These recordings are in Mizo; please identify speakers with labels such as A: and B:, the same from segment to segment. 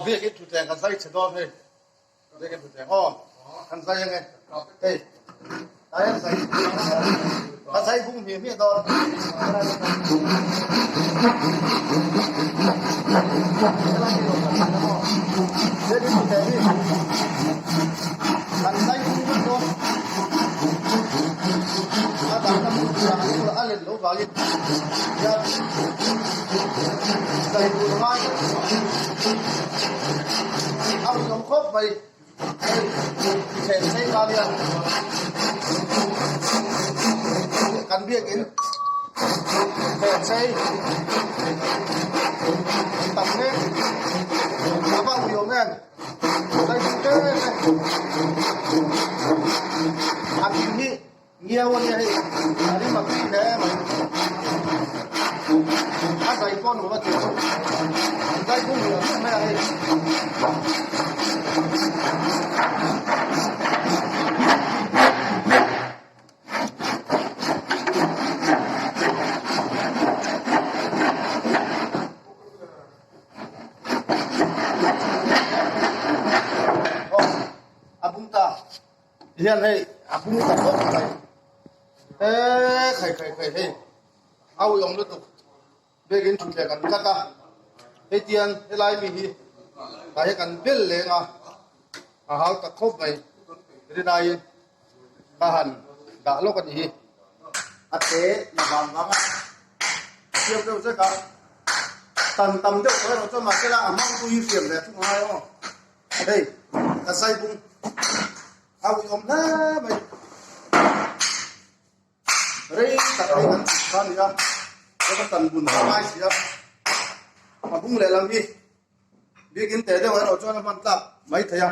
A: Biakin thutthleng kan zai chhe dawn hei. Biakin thutthleng aw kan zai ange. Hei tlai an zai ka zai bung hmiah hmiah dawn. Biakin thutthleng hi kan zai bung vek dawn. A dang a hmun turah an bulah a let loh vangin hian zai tur a ngai a ui awm khawp mai. Hei thlen phei ta nia kan biakin thlen phei tam mek a va ui awm em. A thing hi ngiau a nia hei a rim a tui hle mai a zai pawh nuam a tih chu an zai bung hmiah hmiah mai a hei. A bung ta hian hei a bung ta khawp mai he khai khai khai hei a ui awm lutuk biakin thutthleng kan cut a hei tian helai mi hi tah hian kan bel leng a a hau tak khawp mai rinaiin ka han dah lawk a nih hi a te na vang vang a siam deuh zek a tan tam deuh tawh erawh chuan mahse la a hmang tu hi hriam ve thung ngai aw hei ka zai bung a ui awm hle mai rei tak hei kan chhuk kha a ni a ka tan bun a ngai si a a bung lehlam hi biakin teh deuh erawh chuan a hman tlak mai thei a.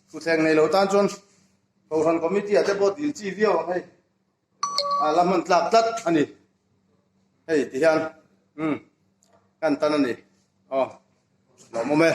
A: Thutthleng nei lo tan chuan Kohhran Committee ah te pawh dil chi viau ang hei. A la hman tlak tlat a ni. Hei ti hian umm kan tan a ni. Aw lawmawm e.